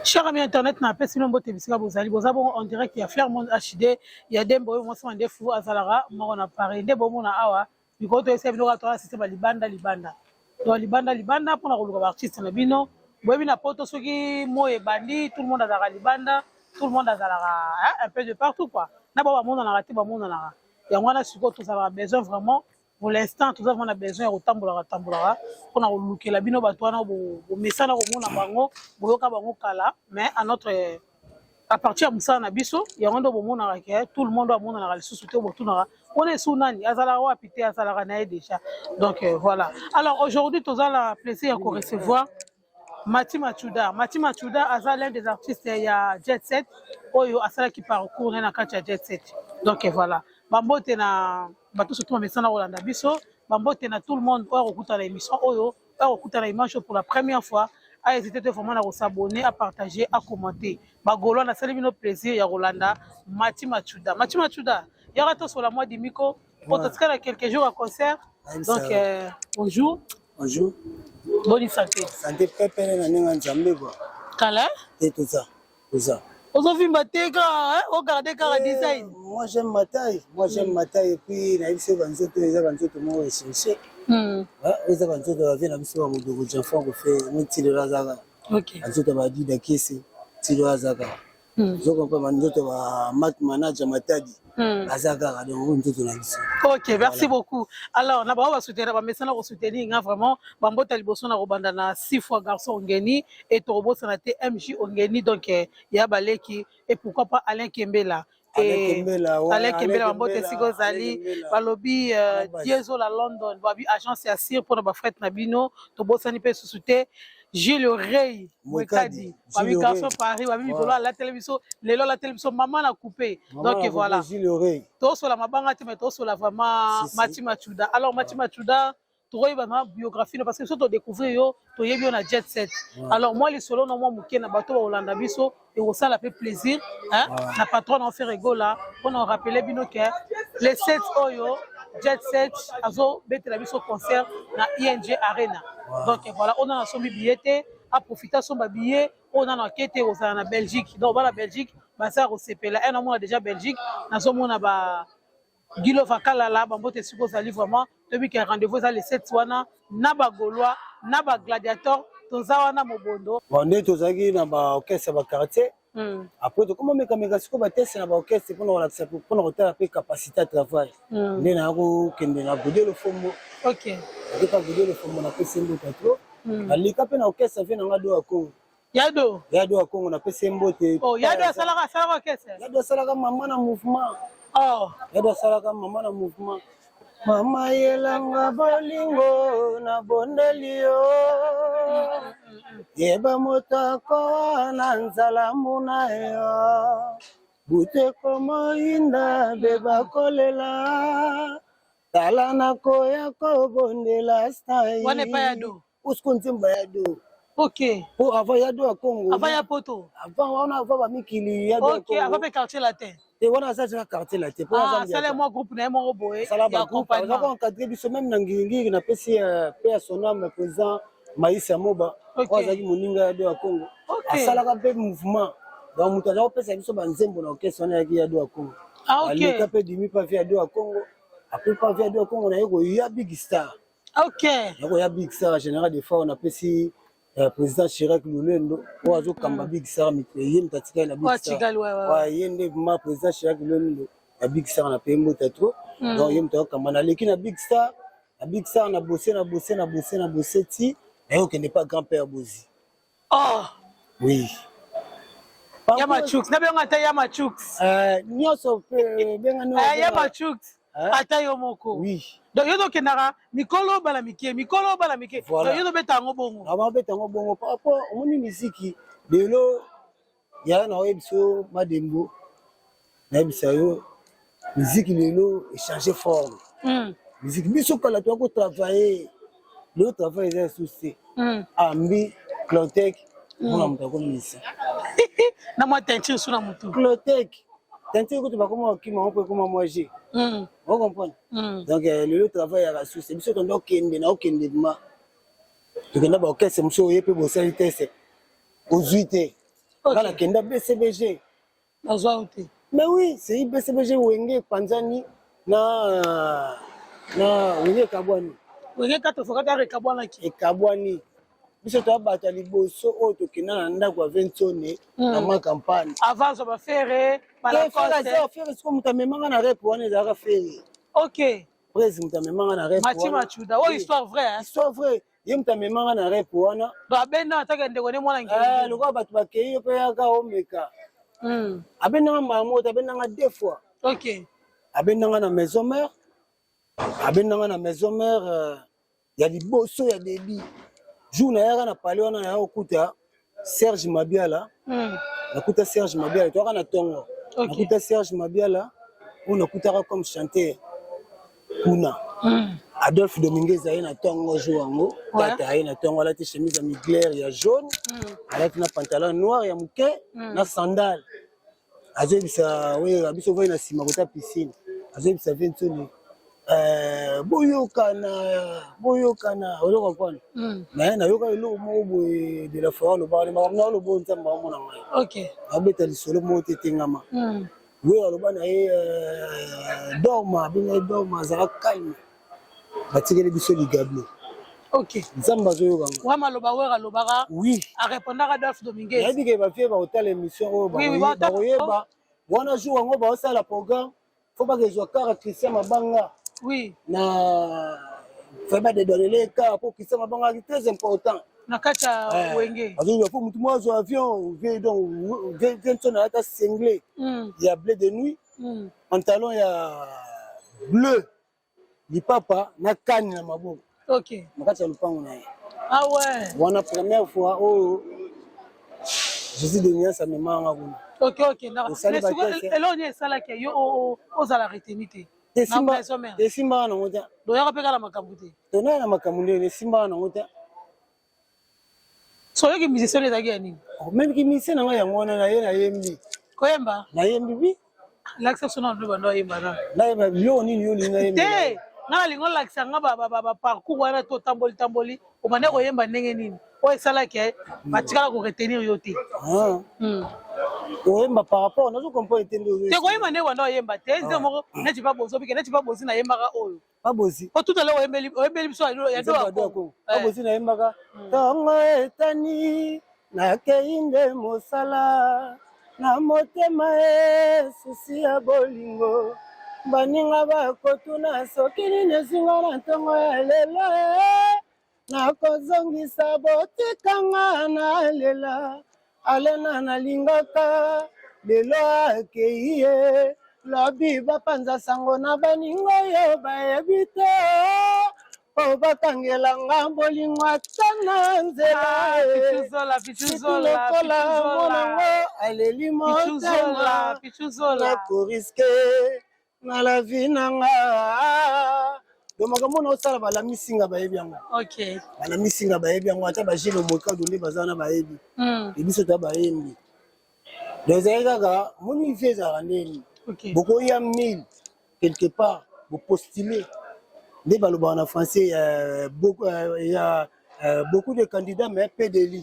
Cher ami internet na apesi bino mbote bisika bozali, boza bongo en direct ya Flair Monde HD ya Dembo oyo mwasi mandefu azalaka moko na Paris. Nde bomona awa mikolo toyebisa bino kaka toza système ya libanda libanda, donc libanda libanda mpona koluka ba artiste na bino. Boyebi na poto soki moi ebandi tout le monde azalaka libanda, tout le monde azalaka hein, un peu de partout quoi, na bao bamonanaka te bamonanaka. Yango wana sikoyo tozalaka besoin vraiment. Pour l'instant toza vraiment na besoin ya kotambolaka tambolaka mpona kolukela bino bato wana bomesana komona bango, boyoka bango kala, mais à notre à partir ya mosala na biso yango nde bomonaka ke tout le monde amonanaka lisusu te, botunaka wana esu nani azalaka wapi te, azalaka na ye déjà. Donc voilà, alors aujourd'hui toza na plaisir ya korecevoir Mati Machuda. Mati Machuda aza l'un des artistes ya Jet Set oyo asalaki parcours na ye na kati ya Jet Set. Donc voilà, bambote na bato surtout bamesana kolanda biso, bambote na tout le monde oyo akokuta na émission oyo, oyo akokuta na image pour la première fois, a hésité te vraiment na kosabonner, à partager, à commenter. Bagaulois, nasali bino plaisir ya kolanda Mati Machuda. Mati Machuda, yaka tosola mwa dimiko po totikala quelques jours à concert. Donc bonjour. Bonjour. Bonne santé. Santé pepele na ndenge ya Nzambe quoi. Kala? Te toza. Toza. Ozovimba te kaka, ogarde kaka design. Moi j'aime ma taille, moi j'aime ma taille et puis na biso banzoto eza banzoto moko recherché. Eza banzoto ba na biso ba modoko Gianfranco fe mo tilelo azaka. Banzoto ba Dida Kese tilo azaka. Zo comprendre banzoto ba Mac Manager Matadi. Aza kaka donc nzoto na biso. Ok, merci beaucoup. Alors, na ba soutenir ba mesana ko soutenir nga vraiment bambota liboso na kobanda na six fois garçon Ongeni et tokobosana te MJ Ongeni, donc ya baleki et pourquoi pas Alain Kembela. Alain Kembela, ouais, Alain Kembela bambote esika ozali, balobi Diesel la London, babi agence ya sir mpona bafret na bino, tobosani mpe susu te Gilles Rey Mwekadi, babi garçon Paris, babi mikolo alateli biso lelo, alateli biso mama na coupé. Donc voilà, tosola mabanga te mais tosola vraiment Mati Machuda. Alors Mati Machuda, tokoyeba na biographie no parce que so todécouvrir yo, toyebi yo na Jet Set. Alors moi lisolo na mwa moke na bato bakolanda biso ekosala mpe plaisir na patron na Ferre Gola mpona orappeler bino ke le 7 oyo Jet Set azobetela biso concert na ING Arena. Donc voilà, oyo nana asombi billet te, aprofite asomba billet. Oyo nano ake te kozala na Belgique, donc bana Belgique baza kosepela e namona déjà Belgique, nazomona ba Gilo Vakalala bambote esika ozali. Vraiment toyebi ke rendez-vous eza le 7 wana na bagaulois na bagladiateur, toza wana mobondo. Bon, nde tozalaki na baorchestre ya baquartier. Après tokoma mekameka sikoyo bateste na baorchestre mpona kolakisa, mpona kotala mpe capacité ya travail. Nde naya kokende na Gode Lofombo. Nakepa Gode Lofombo, napesi mbote trop. Naleka mpe na orchestre vie nanga Do ya Congo. Yado. Yado ya Congo, napesi ye mbote. Oh, Yado asalaka orchestre. Yado asalaka mama na mouvement. Yado asalaka mama na mouvement. Mama yelanga bolingo na bondeli yo, yeba moto akowa na nzala muna yo, butu ekomoyinda be bakolela, tala nakoya kobondela stai. Wana epai ya Do. Osiko nzembo ya Do. Po avant ya Do ya Congo. Avant ya poto. Avant wana, avant bamikili ya Do ya Congo. Avant mpe Quartier Latin. Te, wana aza tika Quartier Latin. Asala mwa groupe na ye moko boye. Asala bagroupe, aza encadré biso même na Ngiringiri. Napesi pe ya son âme président Maïsa Moba oyo azalaki moninga ya Do ya Congo, asalaka mpe mouvement. Donc moto aza kopesa biso banzembo na orchestre wana ayaki ya Do ya Congo. Aleka mpe dimi pavi ya Do ya Congo. Après pavi ya Do ya Congo, naye koya Big Star. Naye koya Big Star, général de fort. Napesi président Chirac Lulendo oyo azokamba Big Star, ye moto atikali na Big Star, ye nde ma président Chirac Lulendo ya Big Star, na pe mbote trop. Donc ye moto azokamba. Naleki na Big Star, na Big Star na bose na bose na bose na bose ti naye kokende pa grand père Bozi. Oui. Ya Machux, nabenga ata ya Machux. Nyonso benga. Ya Machux ata yo moko. Donc yo tokendaka mikolo bala mike, mikolo bala mike, donc yo tobeta yango bongo. Babeta yango bongo par rapport omoni miziki lelo yaya na oyebi biso madembo, nayebisa yo miziki lelo echange forme. Miziki biso kala toya kotravaille, lelo travail eza lisusu te. Ambi clotec mpona moto akomisa na mwa teinture su na motu. Clotec teinture kutu bakoma kokima mpo ekoma mwa g ocomprendre. Donc lelo travail yaka susu biso tondo okende na okende ma tokenda baorchestre mosusu oye mpe bosali test, ozwi te. Nga nakenda BCBG. Nazwa yo te. Mais oui, c'est BCBG Wenge epanzani na Wenge ekabwani. Wenge 4 fois 4 ekabwanaki. Ekabwani. Biso toya bato ya liboso oyo tokenda na ndako ya Vensone na Ma Campagne. Avant azwa baFerre, balacoste. Ferre sikoyo moto amemanga na rep wana ezalaka Ferre. Prese moto amemanga na rep. Machi Machuda oyo, histoire vraie, hein? Histoire vraie, ye moto amemanga na rep wana. Donc abenda ataka ndeko ne mwana ngeli. Lokola bato bakei, yo mpe yaka omeka. Abendanga mbala moko te, abendanga deux fois. Abendanga na Maison Mère, abendanga na Maison Mère ya liboso ya début. Jour nayaka na pale wana, naya kokuta Serge Mabiala. Nakuta Serge Mabiala, toyaka na ntongo. Nakuta Serge Mabiala oyo nakutaka comme chanteur kuna. Adolphe Dominguez aye na ntongo jour yango. Tata aye na ntongo, alati chemise ya Mugler ya jaune, alati na pantalon noir ya moke na sandale. Azoyebisa oyo biso voi na nsima kota piscine, azoyebisa Vinsoni: "Boyokana, boyokana." Ozo comprendre? Naye nayoka eloko moko boye de la forêt alobaka ne makambo na oloba oyo, Nzambe amona ngai. Abeta lisolo moko te etengama. Oyo aloba na ye Dorma, abenga ye Dorma, azala calme, batikeli biso ligablo. Nzambe azoyoka nga. Wa maloba oyo alobaka. Oui. Arépondaka Adolphe Dominguez. Nayebi ke bafie bakotala émission oyo, bakoyeba wana. Jour yango baosala programme, fo bakezwa kaka Christian Mabanga. Na fai badedonele kaka po Christian Mabanga aki très important. Na kati ya Wenge. Azoyoba fo motu moko azwa avion. Donc Vincent alata singlet ya bleu de nuit, pantalon ya bleu, lipapa na kani na maboko na kati ya lopango na ye. Ah ouais. Wana première fois oyo Jésus de Nuance amemanga kuna. Ok, eloko nini esalaki yo ozala retenu te? Esimbaka nango te. Doyaka mpe kala makambo te? Tonaya na makambo ndenge esimbaka nango te. So oyoki musicien ezalaki ya nini? Même ki musicien na ngai yango wana, naye nayembi. Koyemba? Nayembi bi. Lakisa biso nano bando oyemba na. Nayemba biloko nini yo olingi nayemba? Te, nga nalingi olakisa nga baparcours wana to otamboli tamboli, obanda koyemba ndenge nini oyo esalaki batikala koretenir yo te. Koyemba par rapport, nazo comprendre te nde. Te, koyemba ndenge banda oyemba te, nze moko neti pa bozi obike neti pa bozi nayembaka oyo. Babozi. Po tout à l'heure oyembeli biso ya do ya Kongo. Babozi nayembaka: ntongo etani, nakei nde mosala, na motema esusi ya bolingo, baninga bakotuna soki nini ezinga na ntongo ya lelo, nakozongisa botikanga nalela alena nalingaka, lelo akei ye, lobi bapanza sango na baninga oyo bayebi te po bakangelanga bolingo ata na nzela lokola monango aleli motema, nakorisquer na la vie na nga. Donc makambo na osala, balamisinga bayebi yango. Balamisinga bayebi yango, ata bagile omokado nde baza wana bayebi. E biso toya bayembi. Donc ezali kaka moni vie ezalaka ndeni. Bokoya mille quelque part, bopostule nde balobaka na français, ya beaucoup de candidats mais peu d'élus.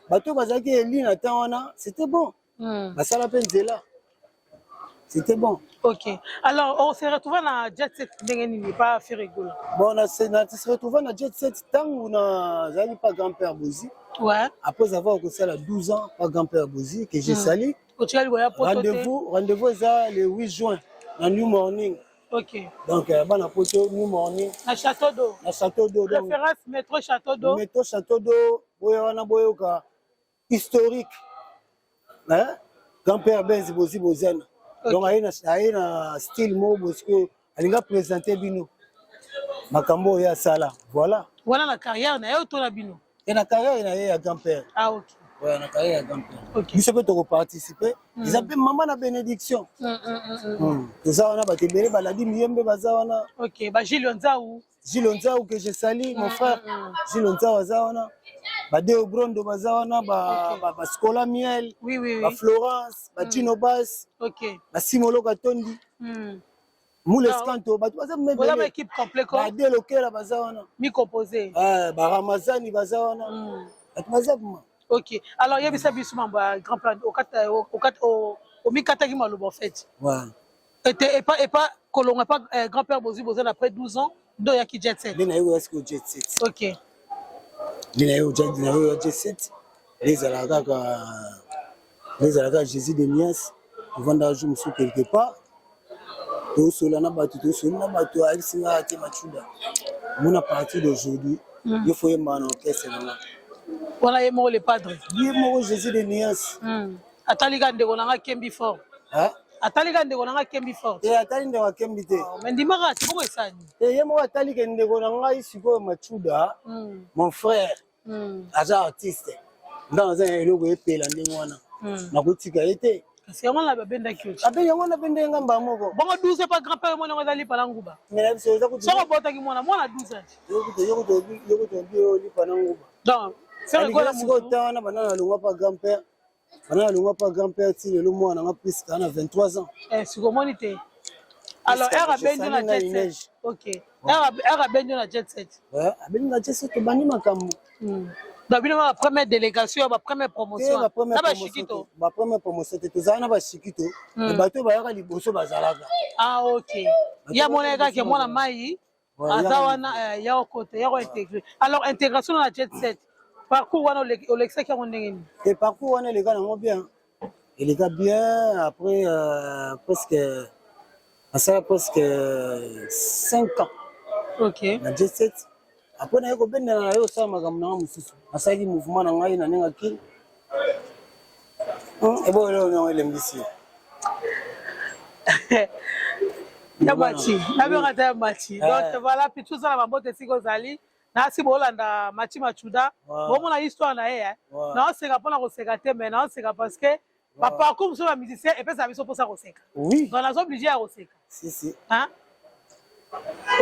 Bato bazalaki élu na temps wana, c'était bon. Basala mpe nzela, c'était bon. Ok, alors on se retrouve na Jet Set ndenge nini pa Ferre Gola? Bon, na se retrouve na Jet Set ntango nazalaki pa grand-père Bozi. Après avoir kosala 12 ans pa grand-père Bozi que j'ai sali. Otikali koya poto te? Rendez-vous eza le 8 juin na New Morning. Donc bana poto, New Morning. Na Château d'Eau. Na Château d'Eau. Référence métro Château d'Eau. Métro Château d'Eau, boya wana boyoka historique, hein? Grand-père Benz Bozi Boziana. Donc aye na style moko bosiko alinga présenter bino makambo oyo asala, voilà. Wana na carrière na ye to na bino? E na carrière na ye ya grand-père. Ah ok. Ouais, na carrière ya grand-père. Biso mpe tokoparticipe, eza mpe mama na bénédiction. Toza wana, bato ebele baladi miyembe baza wana. Ok, bagilio Nzau. Gilles Nzau que je salue, mon frère Gilles Nzau aza wana, badeo Brondo baza wana, bascola Miel, oui, oui, oui. Baflorence, batino Bas, basimolo Katondi, Moules Kanto, bato baza. Boza ba équipe complet ko. Bade Lokela baza wana. Mi composé. Baramazani baza wana, bato baza kuma. Ok, alors yebisa biso mambo ya grand père, okata okata omikataki maloba en fait. Ouais. Ete epa epa kolonga epa eh, grand père bozwi boza na après 12 ans nde oyaki jet set. Nde naye koya sikoyo jet set. Ok. Nde naye koya jet set, nde ezalaka kaka nde ezalaka Jésus de Nias, tovandaka jour mosusu quelque part tosola na bato tosoli na bato ayebisi nga te Matshuda mona partir d'aujourd'hui yo fo yembaka na orchestre na nga. Wana ye moko le padre. Ye moko Jésus de Nias. Atali ka ndeko na nga Kembi fort. Atali ka ndeko na nga Kembi fort. Eh, atali ndeko akembi te. Oh, mais ndimaka ti bongo esani. Eh, ye moko atali ke ndeko na ngai sikoyo Matshuda, mon frère, aza artiste. Nga naza na eloko epela ndenge wana. Nakotika ye te. Kasi yango wana babendaki yo. Abe yango wana babendaki nga mbala moko. Bongo 12 pa grand père mwana eza lipa na nguba. Mais na biso eza kutu. Soko obotaki mwana mwana 12 ans. Yo kutu yo kutu yo kutu obi lipa na nguba. Donc, c'est le gola sikoyo ta wana bana na longwa pa grand père. Bana na longwa pa grand père ti lelo mwana nga plus na 23 ans. Eh, sikoyo omoni te. Alors, heure abendi na jet set. Ok. Heure abendi na jet set. Ouais, abendi na jet set tobandi makambo. Donc bino ba première délégation, ba première promotion. Na ba shikito. Ba première promotion te tozala na ba shikito. Mais bato bayaka liboso bazalaka. Ah ok. Ya mona kaka mwana mai aza wana ya okote ya ko intégrer. Alors intégration na jet set. Parcours wana olekisaki yango ndenge nini? Te parcours wana eleka nango bien. Eleka bien après presque asala presque 5 ans. Ok. Na jet set. Après naye kobendana na ye osala makambo na nga mosusu. Nasalaki mouvement na ngai na ndenge akili. Ebo eloko nango elembisi yo. Ya Machi, nabengaka ta ya Machi. Donc voilà, puis tout ça na bambote esika ozali. Nasi bolanda Machi Matshuda. Bomona histoire na ye. Naoseka mpona koseka te, mais naoseka parce que ba parcours mosusu ya musicien epesaka biso mposa koseka. Oui. Donc naza obligé ya koseka. Si si. Hein?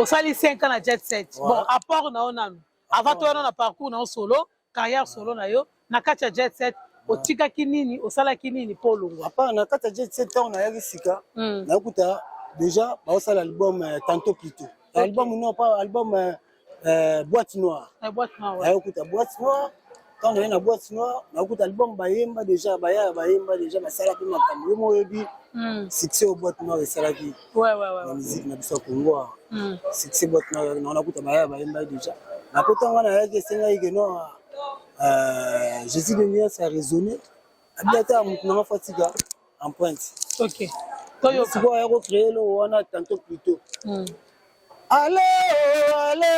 Osali 5 ans na jet set. Bon, apport na yo nanu. Avant toyana na parcours na yo solo, carrière solo na yo, na kati ya jet set, otikaki nini, osalaki nini mpo olongwa? Apart na kati ya jet set ntango nayaki sika, nakuta déjà baosala album tantôt plutôt. Album non pas album boîte noire. Boîte noire. Nayokuta boîte noire. Quand naye na boîte noire, nakuta album bayemba déjà, baya bayemba déjà, basala mpe makambo. Yo moko oyebi succès oyo boîte noire esalaki na musique na biso ya Congo. Succès boîte noire nakuta baya bayemba déjà. Nakota nga nayaki esengaki ke non Jésus de Nuance a raisonné. Abi ata motu nanga fo atika empreinte. Ok. Sikoyo aya kocréer eloko wana tantôt plutôt. Ale ale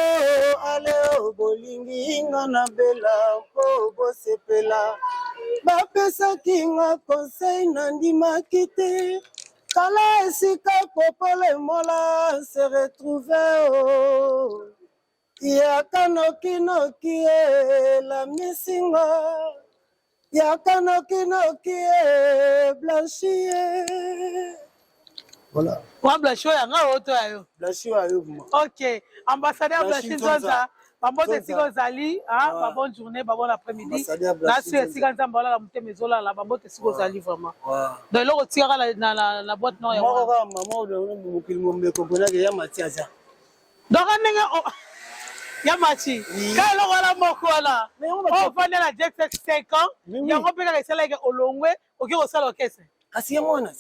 ale bolingi nga na bela mpo bosepela bapesaki nga conseil nandimaki te tala esika popole mola se retrouve o yaka nokinoki elamisinga yaka nokinoki e blanchi. Voilà. Wa blanchi oyo yanga oyo to ya yo? Blanchi oyo yo vraiment. Ok. Ambassadeur Blanchi Nzonza, bambote esika ozali, ba bonne journée, ba bon après-midi. Nasi esika Nzambe olala motema ezolala, bambote esika ozali vraiment. Donc eloko otikaka na boîte noire. Moko kaka mama oyo mokili mombe comprenaki ya Mati aza. Donc ndenge ya Mati, ka eloko wana moko wana. Oyo ofandi na jet set 5 ans, yango mpe kaka esalaki olongwe, okoki kosala orchestre. Kasi yango wana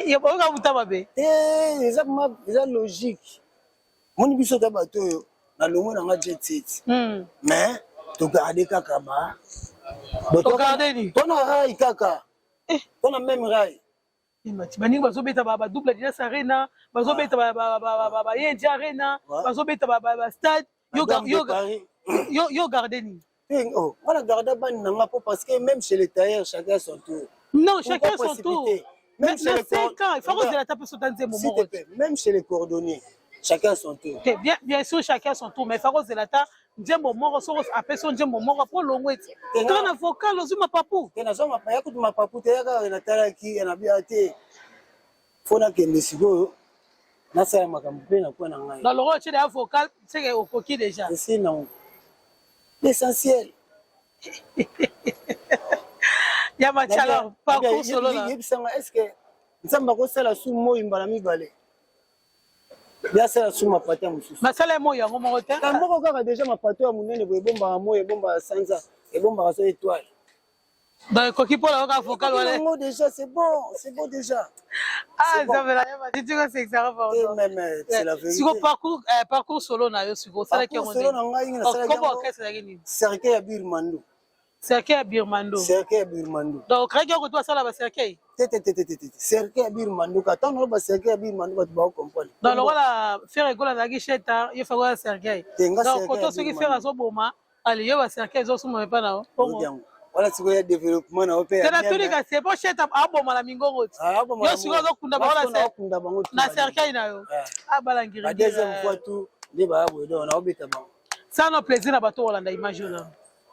oyoka muta mabe. Eza eza logique. Moni biso ta bato oyo na longwe nanga jet set. Mais togarde kaka ba. Togarde nini? Tona rail kaka. Tona même rail. Baningi bazobeta ba double Adidas Arena, bazobeta ba Yendi Arena, bazobeta ba stade. Yo garde nini? Oh, wana garde bani nanga po parce que même chez les tailleurs, chacun son tour. Non, chacun son tour. Même chez les 5 ans, il faut que la tape sur S'il te plaît, même chez les cordonniers, chacun son tour. Bien, bien sûr, chacun son tour, mais il faut que la tape nzembo moko soko apesi nzembo moko po longo eti to na vocal ozwi mapapu. Te nazwa mapapu ya kutu mapapu te yaka natalaki na bia te fo nakende sikoyo nasala makambo mpe na kwa na ngai. Na longo otie ya vocal seke okoki déjà. Esi nango l'essentiel. Ya Machi, alors parcours solo na yebisanga, est ce que Nzambe akosala su moi mbala mibale yasala su mapata mosusu? Masala ye moi yango moko te. Moko kaka déjà mapato ya monene boye ebombaka moi, ebombaka sanza, ebombaka so étoile. Donc ekoki mpo na yoka vocal wana. Yango déjà, c'est bon, c'est bon déjà. Ah, Nzambe na yo, bati tiko sekisaka, pardon. Même c'est la vérité. Siko parcours solo na yo, siko osalaki yango solo na ngai, nasalaki yango. Orchestre ezalaki nini? Cercueil ya Birmando. Cercueil ya Birmando. Cercueil ya Birmando. Donc okreaki yango to asala bacercueil? Te, te, te, te, te, cercueil ya Birmando. Ka ntango naloba cercueil ya Birmando, bato bakocomprendre. Donc lokola Ferre Gola azalaki sheta, ye fakola cercueil. Donc koto soki Ferre azoboma, ali yo bacercueil ezosuma epa na yo. Bongo wana sikoyo ya développement na yo mpe. Te, natuni kasi po sheta aboma na mingongo ti yo sikoyo ozokunda bango na cercueil na yo, abala ngiri. Deuxième fois tout nde baya boye, donc naobeta bango. Sana plaisir na bato kolanda image oyo.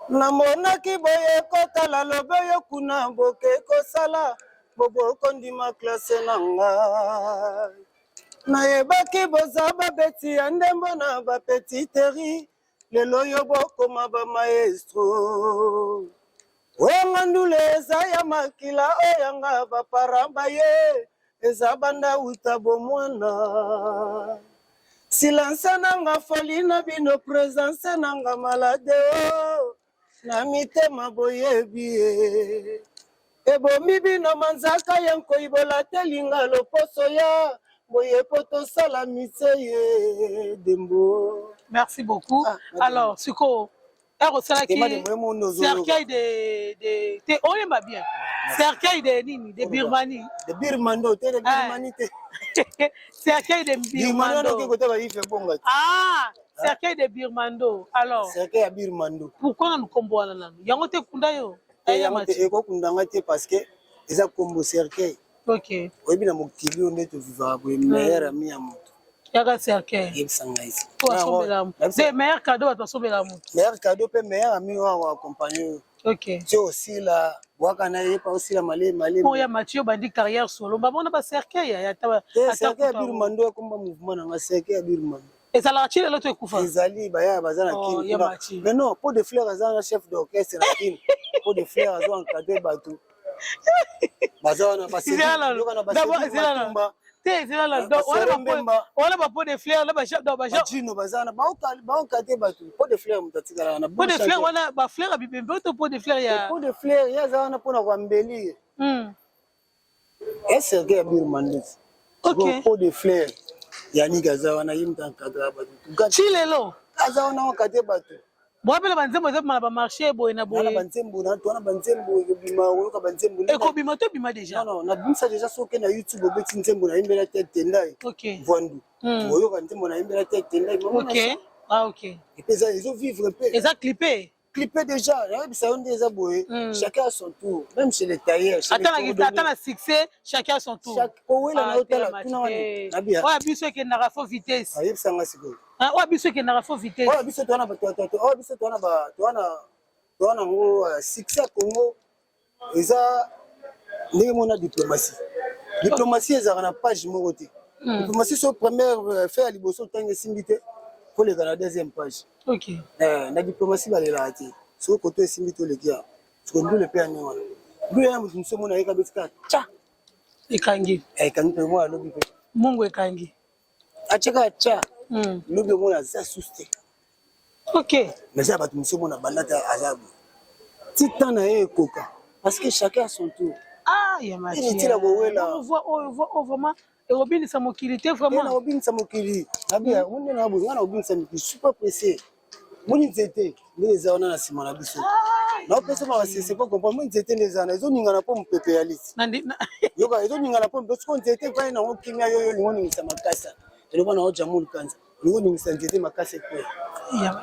Namonaki boye kotala lobe yo kuna boke kosala bobokondima classe na ngai. Nayebaki boza babeti ya ndembo na bapetiteri, lelo oyo bokoma bamaestro. Oyanga ndule eza ya makila, oyanga baparamba ye eza banda uta bomwana. Silence nanga fali na bino, présence nanga malade o na mitema. Boyebi ye ebomi bino manzaka ya nkoi, bolatelinga loposo ya boye po tosala mise ye dembo. Merci beaucoup. Ah, alors sikoyo ere osalaki cercueil de te, oyemba bien, cercueil de nini, de Birmanie? De Birmando te, de Birmanie te. Cercueil de Birmando. Kota baife bonga. Ah, cercueil de Birmando, alors. Cercueil ya Birmando. Pourquoi nanu kombo wana nanu yango te kunda yo? Ekokundanga te, parce que eza kombo cercueil. Oyebi na mokili oyo nde tovivaka boye, meilleur ami ya moto yaka cercueil. Yebisa ngai. Te, meilleur cadeau bato basombela moto. Meilleur cadeau mpe meilleur ami oyo akoaccompagne oyo. Ti osila bwaka na ye pa osila malemi malemi. Oyo ya Mathieu, obandi carrière solo, bamona bacercueil. Ata cercueil ya Birmando ekomba mouvement nanga, cercueil ya Birmando. Ezalaka ti lelo to ekufa? Ezali, baya baza na Kini. Mais non, Pot de Fleur aza na chef d'orchestre na Kini. Pot de Fleur azo encadre bato, baza wana. Te, ezala wana baPot de Fleur na bajino baza wana, baencadre bato. Pot de Fleur moto atikala wana. Pot de Fleur wana, bafleur ya bibembe to pot de fleur ya? Pot de Fleur ye aza wana mpona koembellir cercueil ya Birmando. Pot de Fleur Yannick aza wana, ye moto encadre bato. Ti lelo? Aza wana, encadre bato. Bwapela banzembo ezobima na bamarché boye na boye? Banzembo wana, banzembo ekobima, oyoka banzembo. Ekobima to ebima déjà? Non, nabimisa déjà. Soki na YouTube obeti nzembo nayembela te Tendai Vwandu, oyoka nzembo nayembela te Tendai. Ah, ok. Epe eza ezovivre mpe. Eza clipé? Clipé déjà. Nayebisa yo nde eza boye, chacun à son tour, même chez les tailleurs. Ata na succès, chacun à son tour. Kowela na otala tuna wana. Oyo biso ekendaka fo vitesse. Ayebisanga sikoyo. Oyo biso ekendaka fo vitesse. Oyo biso towana, oyo biso towana, towana, towana yango. Succès ya Congo eza ndenge mona diplomatie. Diplomatie ezalaka na page moko te. Diplomatie, so première fait ya liboso ntango esimbi te, koleka na deuxième page. Na diplomatie balelaka te soki koto esimbi te, oleki awa. Siko ndule mpe ya ndenge wana, ndule ya moto mosu omona ayeka beti kaka tya. Ekangi. Ekangi mpe mwa alobi mpe. Mungu ekangi. Atiaka tya, lobi omona aza susu te. Mais eza bato mosusu omona banda te, aza boye ti temps na ye ekoka, parce que chacun à son tour. Ah, ya Inutile kowela. Oyo oyo vraiment ekobinisa mokili te vraiment. Nakobinisa mokili nabia omoni na boye, nga nakobinisa mokili super pressé. Moni nzete ndenge eza wana na nsima na biso, naopesa makasese po comprendre. Moni nzete nde eza wana, ezoningana mpo mopepe ya liti. Yoka, ezoningana mpo mopepe. Siko nzete evandi nango kimia, yo yo olingo oningisa makasa. Eloba nango Jamul Kanza, olingo oningisa nzete makasa ekweya.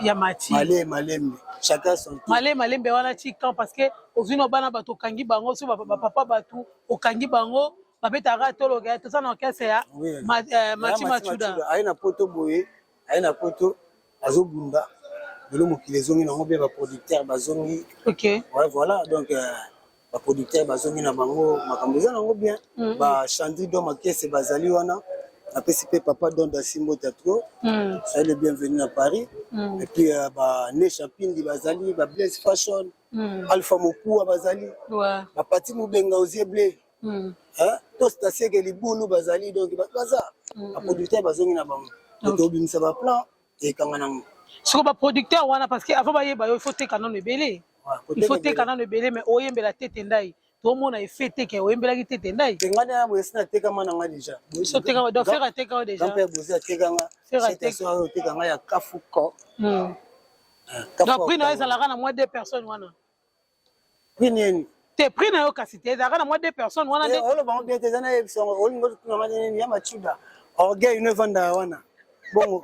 Ya mati. Male malembe, chacun son tour. Male malembe wana ti quand? Parce que ozwi na bana bato, okangi bango so bapapa bato, okangi bango babetaka toloka toza na orchestre ya Mati Machuda. Aye na Poto boye, aye na Poto azobunda. Lelo mokili ezongi nango mpe baproducteur bazongi. Ouais, voilà, donc baproducteur bazongi na bango, makambo eza nango bien. Bachandri don makese bazali wana. Napesi mpe papa Don Dasimbo Tatro, soyez le bienvenu na Paris. Et puis banesha Pindi bazali, bablaise Fashion, Alpha Mokuwa bazali, bapati Mobenga Ozie Ble, to Stasieke Libulu bazali. Donc baza baproducteur bazongi na bango, tobimisa baplan ekanga nango. Siko baproducteur wana, parce que avant bayeba yo, il faut teka nano ebele. Il faut teka nano ebele, mais oyembela Tete Ndai, tomona effet te ke oyembelaki Tete Ndai. Nga nde boye esi natekama na nga déjà. So tekama, donc Ferre ateka yo déjà. Grand-père Bozi atekanga. Ferre. Oyo otekanga ya Kafuko. Donc prix na yo ezalaka na mwa deux personnes wana? Prix nini? Te, prix na yo kasi te, ezalaka na mwa deux personnes wana nde. Olobango bien te, eza nayebisa yango. Olingo tunanga nini ya Machuda, orgueil no evandaka wana bongo.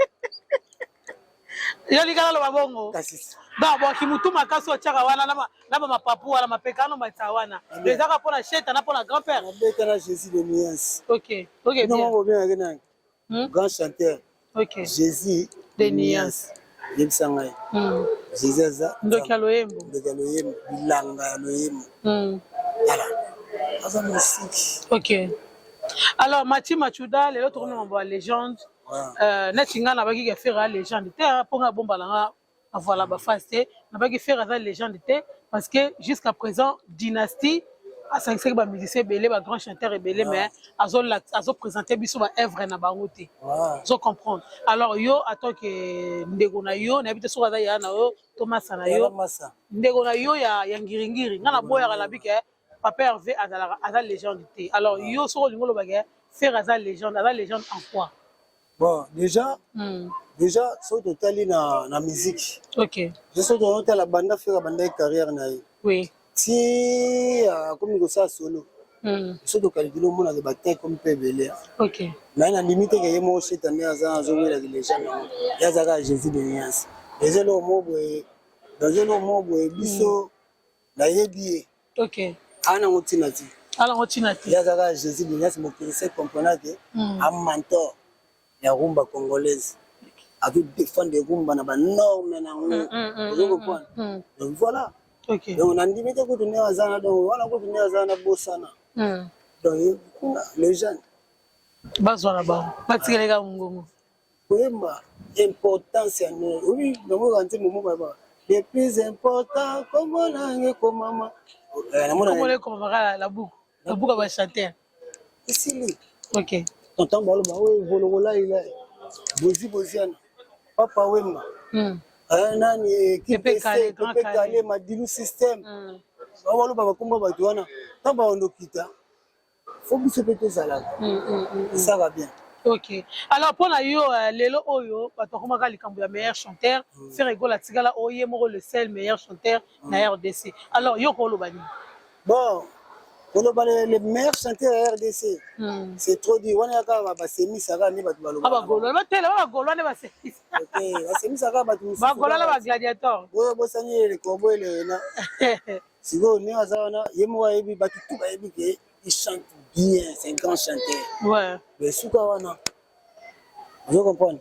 Yo likala loba bongo. Kasi. Donc boki mutu makasi otiaka wana na bamapapu wana, mapeka wana, omatisa wana, ezalaka mpona Sheta na mpona grand père. Nabeta na Jésus de nuance. Ok. Bien. Bien. Bobengaki nani? Grand chanteur. Jésus de nuance. Yebisa ngai. Jésus aza ndoki ya loyembo. Ndoki ya loyembo, bilanga ya loyembo. Tala, aza mosiki. Ok, alors Mati Machuda, lelo tokomi mambo ya légende. Neti ngai nabaki ke Ferre ya légende te, mpo ngai abombala nga avoila bafase te. Nabaki Ferre aza légende te parce que jusqu'à présent dynastie asangisaki bamusicien ebele, bagrand chanteur ebele, mais azoprésente biso baœuvre na bango te. Ozo comprendre? Alors yo, en tant que ndeko na yo, nayebi te soki aza yaya na yo to masa na yo, ndeko na yo ya ngiringiri, ngai naboyaka, nabi ke papa Hervé azalaka, aza légende te. Alors yo, soki olingi olobaka Ferre aza légende, aza légende en quoi? Bon, déjà, déjà soki totali na musique, soki totala banda Ferre abandaki carrière na ye ti akomi kosala solo, soki tocalculer, omonaka bate komi mpe ebele. Mais nandimi te ke ye moko Sheta nde aza azowelaki légende yango. Ye aza kaka Jésus de nuance. Eza eloko moko boye, dans eloko moko boye biso nayebi ye. Aa nango ntina te. Alango ntina te. Ye aza kaka Jésus de nuance. Mokili se comprendre ke mentor ya rumba congolaise, azodéfendre rumba na banorme nango. Ozo comprendre? Donc voilà. Donc nandimi te kutu nde aza na, donc wana kutu nde aza na bosana. Donc kuna légende. Bazwa na bango, batikeleka mongongo. Koyemba, importance ya obi namoka nzembo moko yaba le plus important, kombo nange komama. Komona ekomamaka la buku, la buku ya bachanteur. Esili. Ok. Tonton baloba oyo volokolaila Bozi Boziana, Papa Wemba, nani, Pepe Kale, Grand Pepe Kale. Kale, Madilu Système, baloba bakomba bato wana. Ntango baondokita, fo biso mpe tozalaka, esaka bien. Ok, alors mpona yo, lelo oyo bato bakomaka likambo ya meilleur chanteur, Ferre Gola atikala oye moko le seul meilleur chanteur na RDC. Alors yo koloba nini? Bon, koloba le meilleur chanteur ya RDC, c'est trop dit. Wana yaka basemisaka nde bato balobaka. Bagaulois batela, ba bagaulois nde basemisa. Basemisaka bato mosusu. Bagaulois na bagladiator. Oyo bosani eleko elena sikoyo ndenge aza wana, ye moko ayebi, bato tu bayebi ke il chante bien, c'est un grand chanteur. Mais suka wana, ozo comprendre?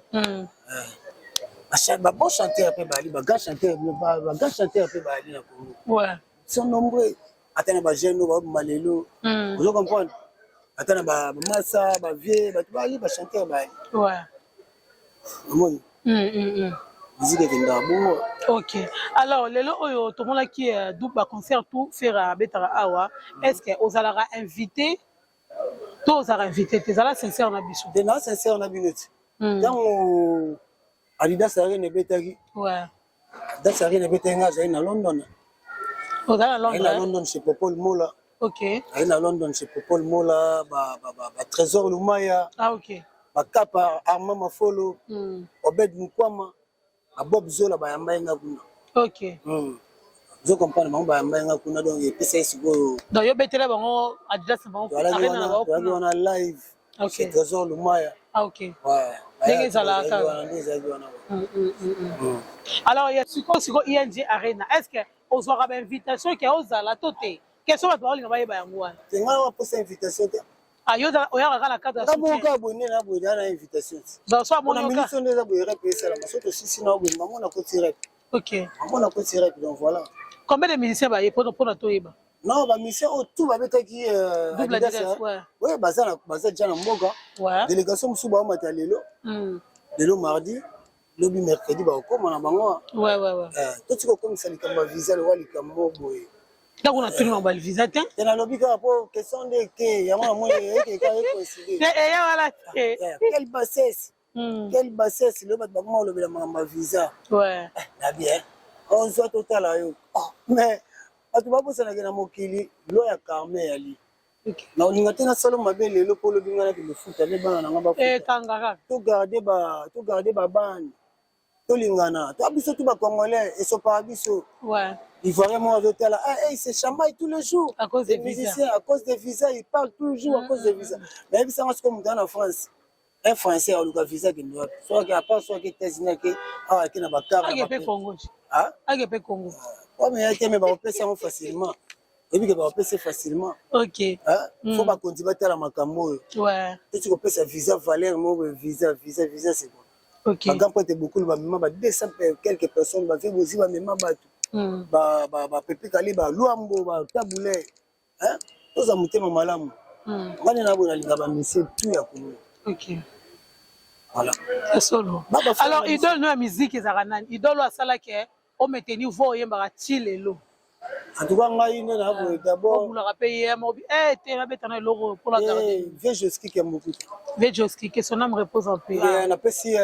Babon chanteur mpe bali, bagrand chanteur, bagrand chanteur mpe bali na Congo. Sont nombreux, ata na bajeune oyo baboma lelo. Ozo comprendre? Ata na bamasa, bavieux, bato bali, bachanteur bali. Omoni, musique ekendaka bongo. Ok, alors lelo oyo tomonaki du baconcert tout Ferre abetaka awa, est ce que ozalaka invité to ozalaka invité te? Ezala sincère na biso. Te, na sincère na bino ti. Ntango Adidas Arena ebetaki, Adidas Arena ebetaki, nga azali na London. Ozali na Azali na Londres? London chez Popol Mola. Azali na London chez Popol Mola, batrésor Lumaya, bakapa Armand Mafolo, Obed Mukwama, babob Zola, bayamba ye nga kuna. Ozo comprendre? Bango bayamba ye nga kuna, donc epesa ye sikoyo. Donc yo betela bango Adidas na bango. Toalaki Arena na wana, bango toalaki kuna. wana live chez Trésor Lumaya. Ouais. Ndenge ezalaka kaka. Wana nde ezalaki wana. Alors ya sikoyo ING Arena, est ce que ozwaka bainvitation ke ozala to te? Question bato baolinga bayeba yango wana. Te, ngai waposa invitation te. Ah, yo oyaka kaka na cadre ya Nga moko soutien. kaka boye nde na boye na invitation te. Donc so Mpona amoni yoka. minute nde eza boye, rep esalama so tosisi na boye, mamo nakoti rep. Mamo nakoti rep, donc voilà. Combien de musiciens baye mpona toyeba? Non, bamusicien oyo tout babetaki Double Adidas, Adidas, ouais. oyo baza déjà na mboka. Délégation mosusu baomata lelo, lelo mardi, lobi mercredi bakokóma na bango. Totika kokomisa likambo ya visa lokwa likambo boye. Ntango natuni mambo ya visa te. Te, nalobi kaka po question nde te, yango namoni ekeka ecoïncide. Te, eya wana te. Quelle bassesse, quelle bassesse! Lelo bato bakoma kolobela makambo ya visa. Na bien. Ozwa totala yo. Oh, mais bato babosanaki na mokili loi ya karma eyali. Na olinga te nasala mabe lelo mpo olobi ngai nakende futa nde bana na ngai bafuta. Eh, kanga kaka. Togarde ba togarde ba bana. Tolingana. To biso tout ba congolais esopaka biso. Ouais. Ivoirien moko azotala, ah, hey, c'est chamaille tous les jours. À cause Les des visas. musiciens, à cause des visas, ils parlent toujours à cause des visas. Nayebisanga sikoyo moto aza na France. Un Français aluka visa akende wapi? Soki à part soki États-Unis ake awa ake na bakar. Ake pe Congo. Ah? Ake pe Congo. Comme ya te mais bakopesa yango facilement. Oyebi ke bakopesa facilement. Ok. Ah? Faut bakonzi batala makambo oyo. Ouais. Toti kopesa visa valeur moko boye, visa visa visa c'est quoi? Ok. Bagrand prêtre Bokulu bamema ba 200 quelques personnes, bavie bozi bamema bato. Bapepe kale, balwambo, batabule. Hein? Toza motema malamu. Nga nde na boye nalinga ba musiciens tout ya Congo. Ok. Voilà. C'est solo. Ba ba Alors idole no ya musique ezalaka nani? Idole oyo asalaki o maintenir voix oyembaka ti lelo. En tout cas ngai nde na boye d'abord. Obulaka pe ye moko bi eh te babeta na eloko oyo mpo na garder. Eh, vieux Joski Kiambukuta. Vieux Joski, que son âme repose en paix. Eh, napesi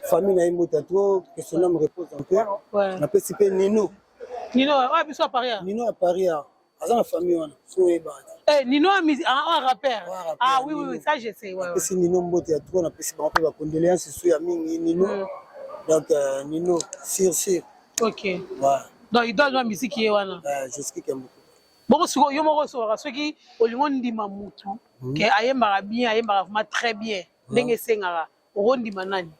famille na ye mota trop, que son âme repose en paix. Ouais. Napesi pe Nino. Nino, oyo biso ya Paris. Nino ya Paris aza na famille wana, so oyeba te. Eh, Nino ya musique, ah, un rappeur. Ouais, rappeur, Ah oui, oui, Nino. oui, ça je sais. Ouais, ouais. Napesi Nino mbote ya trop, napesi bango mpe bacondoléance su ya mingi Nino. Donc Nino, sûr sûr. Ok. Ouais. Donc idole ya musique ye wana. Joski Kiambukuta. Bongo sikoyo yo moko osokaka soki olingi ondima mutu ke ayembaka bien, ayembaka vraiment très bien ndenge esengaka, okondima nani?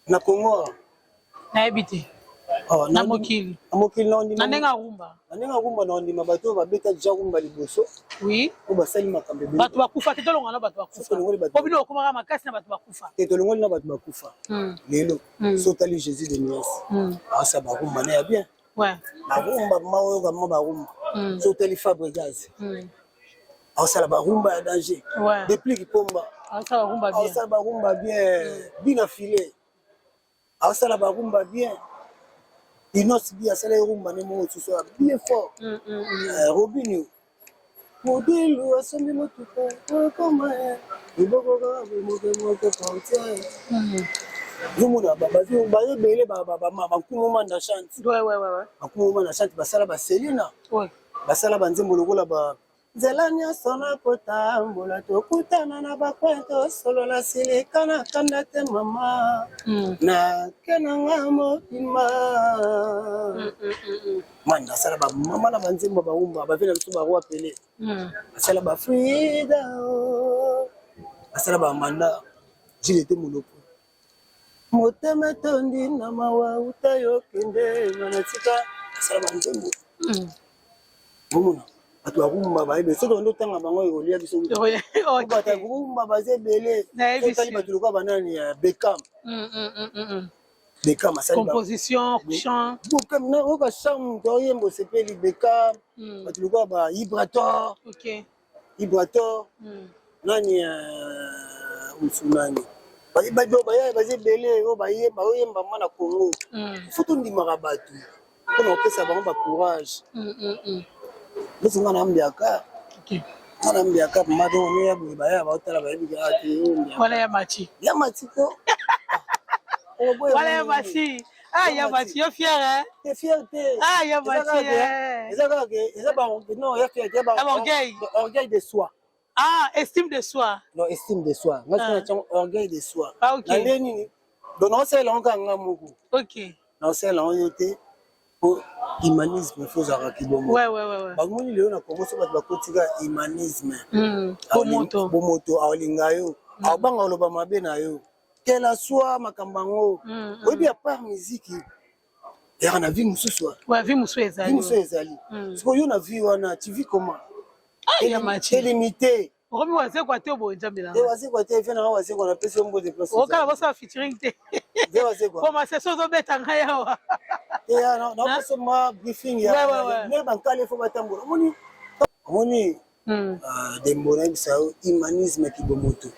Na Congo? Nayebi te. Oh, Na mokili. Na mokili na ondima. Na ndenge arumba. Na ndenge arumba na ondima bato oyo babeta deja rumba liboso. Oui. Oyo basali makambo ebele. Bato bakufa te, tolonga na bato bakufa. Tolongoli bato. Po bino okomaka makasi na bato bakufa. Te, tolongoli na bato bakufa. Lelo so otali Jésus de Nuance. Aosa barumba na ya bien. Ouais. Barumba ma oyoka ma barumba. So otali Fabregas. Aosala barumba ya danger. Ouais. Depuis Kipomba. Aosala barumba bien. Aosala barumba bien. Bina filet. Aosala barumba bien. Inos bi asala erumba nde moko mosusu ya bien fort. Robinio. Modilu asombi motuka okoma liboko kaka moke moke portiere. Ozomona baza ebele, bankumu manda chante. Ouais, ouais, ouais, ouais. Bankumu manda chante basala baselina. Ouais. Basala banzembo lokola ba nzela nyonso nakotambola tokutana na bacoin tosolola silika na kanda te mama nake nanga mobima. Manda asala bamama na banzembo barumba bave na biso baroi Pele. Asala bafrida, asala bamanda jilete moloko motema etondi na mawa uta yokende na tika asala banzembo. Omona bato barumba bayebi soki ondo otanga bango ekolia biso. Bato rumba baza ebele. Otali bato lokola banani ya Bekam. Bekam asali composition, chant. Oyoka chant, moto oyemba osepeli. Bekam, bato lokola ba Ibrator. Ok. Ibrator nani mosu nani baya baza ebele oyo bayemba oyemba ma na Congo. Faut tondimaka bato mpona kopesa bango bacourage. Neti nga na mbiaka, nga na mbiaka mama, donc oya boye baya baotala bayebi kaka te oyo mbiaka. Wana ya Machi. Ya Mati ko. Wana ya Machi. Ah, ya Machi, yo fier, hein? Te, fier te. Ah, ya Machi. Eza kaka ke eza ba non ya fier te, ba orgueil. Orgueil de soi. Ah, estime de soi. Non, estime de soi, nga sona tiango orgueil de soi. Ah, ok. Na nde nini? Donc naosalela yango kaka nga moko. Ok. Naosalela yango yo te, po humanisme faut ozalaka kibongo. Bamoni lelo na Congo so bato bakotika humanisme. Bomoto. Bomoto, aolinga yo, aobanga oloba mabe na yo kela swa makambo yango. Oyebi, à part musique eyaka na vie mosusu. Ouais, vie mosusu ezali. Vie mosusu ezali. Sikoyo yo na vie wana, tu vis comment? Ah, ya Machi. Te limité. Okomi Wazekwa te boye, Nzambe na Te, Wazekwa te, vie nanga Wazekwa, napesi yo mbote place. Okala bosala featuring te? Ve Wazekwa. Po masese ozobeta ngai awa. Te, naopesa mwa briefing ya me bankale fo batambola. Omoni, omoni Dembo, nayebisa yo humanisme kibomoto.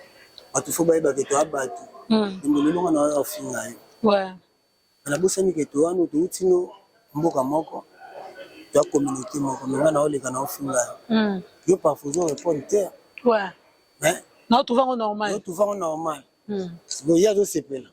Bato fo bayebake toya bato. Dembo, lelo nga na oyo afinga yo, nabosani ke to wana touti no mboka moko, toya communauté moko, me nga na oleka na ofinga yo, yo parfois ozo répondre te. Mais naotrouve yango normal. Otrouve yango normal. Sikoyo ye azosepela.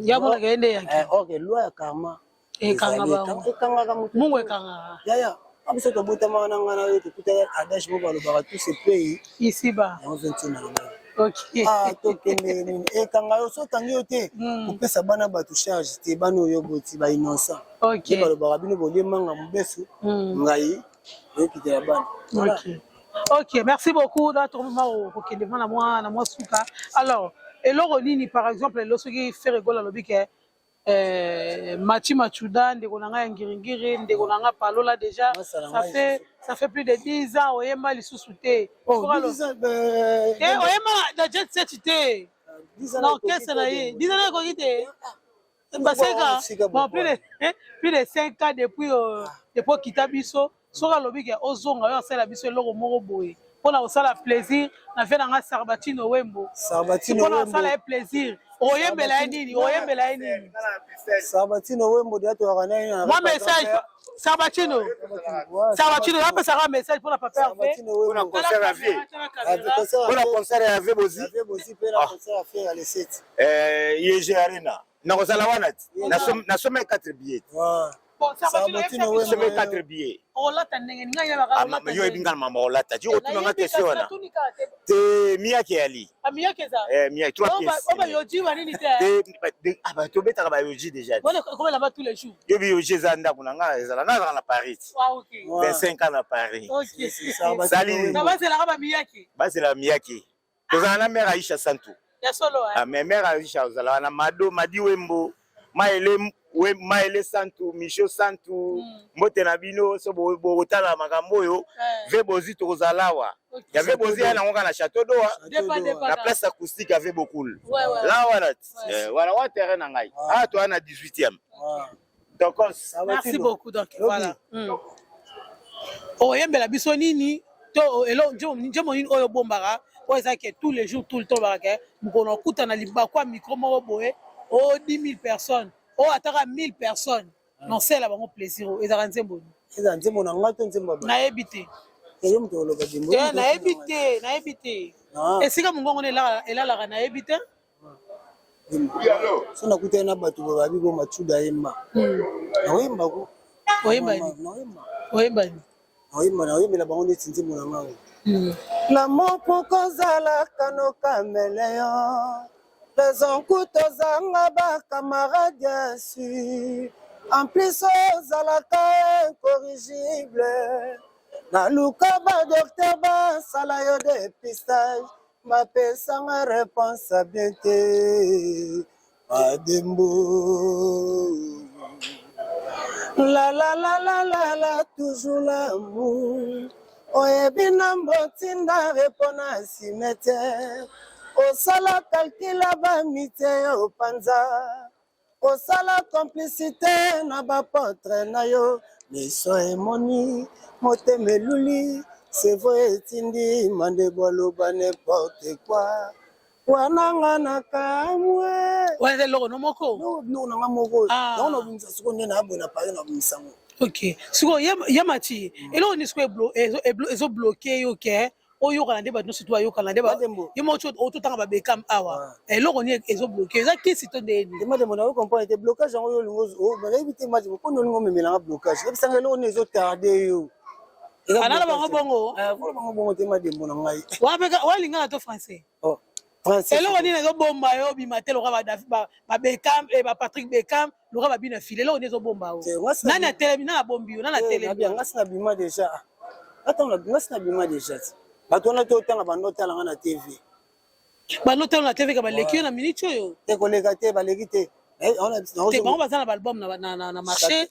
Ya monaka ye nde yaki. Or loi ya karma. Ekanga bango. Ekangaka moto. Mungu ekangaka. Yaya, biso tobotamaka na ngai na yo, tokutaka adage moko balobaka: tout se paye ici bas. Yango 21 na lobaka. Ok. Ah, tokende nini, ekanga yo so okangi yo te. Kopesa bana bato charge te, bana oyo boti bainnocent. Nde balobaka bino bolie manga mobesu. Ngai oyokitela bana. Voilà. Ok, merci beaucoup. Na tokomema kokende mwa na mwa suka. Alors, eloko nini, par exemple, lelo soki Ferre Gola alobi ke Machi Machuda, ndeko na ngai ya ngiringiri, ndeko na ngai palola déjà, Masala ça ngai. fait plus de 10 ans oyemba lisusu te. Oh, Te, oyemba na Jet Set te, na orchestre na ye. 10 ans ekoki te, baseka. Bon, plus de 5 ans depuis okita biso. Soki alobi ke ozonga, oyo asala biso eloko moko boye mpona kosala plaisir na vie na nga, Sarbatino Wembo, Sarbatino. mpona kosala ye plaisir, oyembela ye nini? Oyembela ye nini? Sarbatino Wembo deya toyaka na ye. Mwa message, Sarbatino. Sarbatino apesaka message mpona papa Hervé. Sarbatino Wembo. Concert ya vie. Mpona concert ya vie Bozi. Vie Bozi mpe na concert ya Ferre le 7. IEG Arena, nakozala wana ti nasomai 4 billets. Sarbatino Wembo. Nasomai 4 billets. Olata ndenge ngai? Ah, yo yebi nga na mama olata ti okotuna nga question wana te. Miyaki yali. Miyaki eza. Miyaki 3 pièces. Oba yoji banini te? Te, tobetaka bayoji déjà. Wana ekomela tous les jours. Yo bi yoji eza ndako na nga, ezala nga azala na Paris. Ah, ok. 25 ans na Paris. Ok. Sali. Na bazelaka bamiyaki. Bazela miyaki, tozala na mare Aisha Santu. Ya solo? Ah, mais mare Aisha ozala wana, Mado Madi Wembo, Maele, Maele Santu, Micho Santu. Mbote na bino. So bokotala makambo oyo ve Bozi, tokozala awa ya ve Bozi ya nango kaka na Château d'Eau, na place acoustique ya ve Bokul la wana wana wa terrain na ngai awa, toza na 18e tokos. Merci beaucoup. Donc voilà, oyembela biso nini to nzembo nini oyo obombaka, oyo eza ke tous les jours, tout le temps olobaka ke mokolo okutana libaku ya micro moko boye, o 10 000 personnes, oyo ataka 1000 personnes, nosala bango plaisir, oyo ezalaka nzembo nini? Eza nzembo na ngai to nzembo? Nayebi te. Yo moto oloba dembo. Nayebi te, nayebi te esika mongongo elalaka, nayebi te. So nakutani na bato babi bo Machuda yemba, naoyembako. Oyemba nini? Oyemba nini? Naoyemba, naoyembela bango neti nzembo na ngai: L'amour pokozalaka no caméléon, raison kutozanga bacamarade ya su, en plus ozalaka incorrigible. Naluka badocteur basala yo dépistage, bapesanga réponse ya bien te. Madembo la la la la la la, toujours l'amour. Oyebi na mbotinda repona cimetière, osala calcul ya bamite, opanza, osala complicité na bapotre na yo. Miso emoni, motema eluli, cerveau etindi mandebo aloba n'importe quoi. Wana nga na kamwe. Wana eza eloko no moko? Biloko na nga moko. Ah. Yango nabimisa sikoyo nde naboye na Paris, nabimisa ngo. Ok, sikoyo ya Mati, eloko nini sikoyo ezobloquer yo ke oyokana nde bato nyonso to bayokana nde Madembo. Yo moko ototanga babekam awa, eloko nini ezobloquer? Eza kisi to ndeni? Te, Madembo, nayo comprendre te blocage yango. Yo olingo, nayebi te, Madembo, mpona olingo omemelanga blocage. Yebisanga eloko nini ezotarder yo. Alala bango bongo. Vola bango bongo te, Madembo na ngai. Walingana to français? Oh, français. Eloko nini ezobomba yo obima te lokola babekam, bapatrick Bekam, lokola babina file? Eloko nini ezobomba yo? Nani atelemi? Nani abombi yo? Nani atelemi? Nga si nabima déjà. Ata nga si nabima déjà ti bato wana te otanga bando otalanga na TV. Bando otala na TV ka baleki yo na minute oyo. Te, koleka te, baleki te. Te, bango baza na baalbum na marché.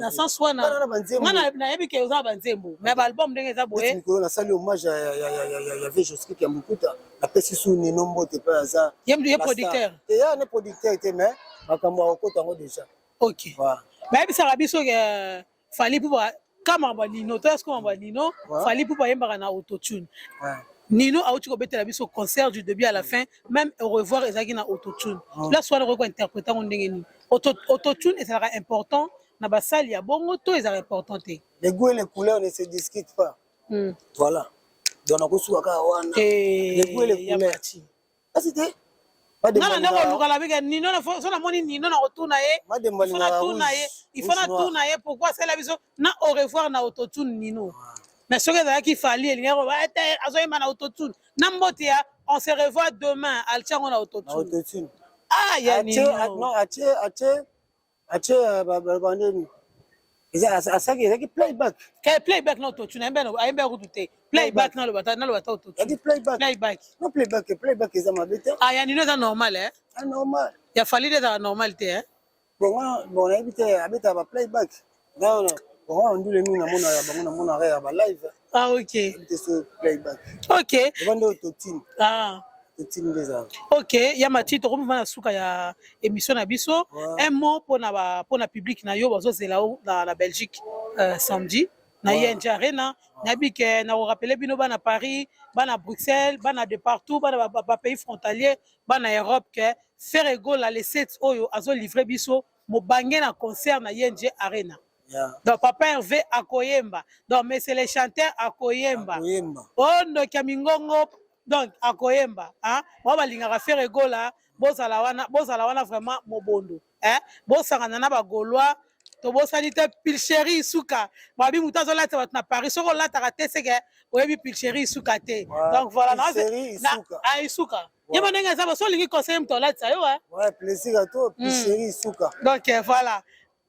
Na sens wana nga nayebi ke oza na banzembo, mais baalbum ndenge eza boye. Mikolo nasali hommage ya vie Joskik ya Mokuta, napesi su Nino mbote mpe aza ye producteur. Te, ya ne producteur te, mais makambo akokota yango déjà. Ok, bayebisaka biso ke Fally Ipupa kama banino to yasko banino, Fally Ipupa ayembaka na autotune. Nino auti kobetela biso concert du début à la fin, même au revoir ezalaki na autotune. Place wana okoki kointerpréter yango ndenge nini? Autotune ezalaka important na basali ya bongo to ezalaka important te? Les goûts et les couleurs ne se discutent pas. Voilà, donc nakosuka kaka wana, les goûts et les couleurs. Kasi te. Nga na ndeko oluka la bika Nino na so na moni Nino na kotuna ye. Il faut na tuna ye, il faut na tuna ye pourquoi asala biso na au revoir na autotune Nino. Mais soki ezalaki Fally elingaki koloba ete azoyemba na autotune. Na mbote ya on se revoit demain altia yango na autotune. Ah ya Nino. Non, atie atie atie baloba ndeni asaki ezalaki playback. Ke playback na autotune ayembe ayembe kutu te. Playback na loba ta na loba ta autotune. Playback. Playback. Non playback, playback eza mabe te. Ah ya Nino eza normal eh. Ah normal. Ya Fally eza normal te eh. Bon bon nayebi te abetaka ba playback. Non non. Bon ndule mingi namona ya bango namona ya ba live. Ah ok. Te so playback. Ok. Eza nde autotune. Ah. Autotune nde ezala. Ok, ya Mati tokomi na suka ya émission na biso. Un mot pona ba pona public na yo bazozela na, na Belgique samedi na ING Arena. Nayebi ke na korappeler bino bana Paris, bana Bruxelles, bana de partout, bana ba, ba pays frontaliers, bana Europe ke Ferre Gola le 7 oyo azo livrer biso mobange na concert na ING Arena. Donc papa Hervé akoyemba. Donc monsieur le chanteur akoyemba. Oh ndoki ya mingongo donc akoyemba hein. Ba balingaka Ferre Gola bozala wana bozala wana vraiment mobondo hein. Bosangana na ba Gaulois tobosani te pilcherie isuka babi moto azolatisa bato na Paris soki olataka te seke oyebi pilcherie isuka te. Donc voilà na isuka yeba ndenge eza baso olingi conseiller moto alatisa yo. Ouais, plaisir à toi pilcherie isuka. Donc voilà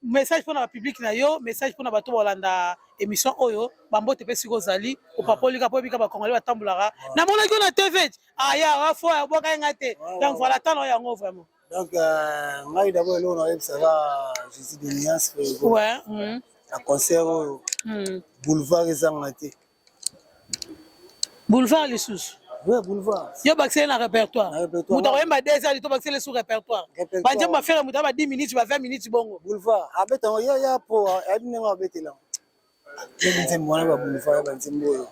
message mpona bapublic na yo, message mpona bato bolanda émission oyo bambote mpe sikoyo ozali opapolika po oyebika bakongole batambolaka namonaki yo na TV aya afo abwaka ye nga te. Donc voilà tano yango vraiment. Donc ngai d'abord eloko nayebisaka Jésus de Nuance na concert oyo boulevard ezanga te. Boulevard lisusu. Ouais, boulevard. Yo bakisele na répertoire. Moto akoyemba 2 heures to bakisele sous répertoire. Banzembo bafere moto ba 10 minutes ba 20 minutes bongo. Boulevard abeta yango ya ya po ayebi ndenge abetela. Yebi nzembo wana ba boulevard ya banzembo oyo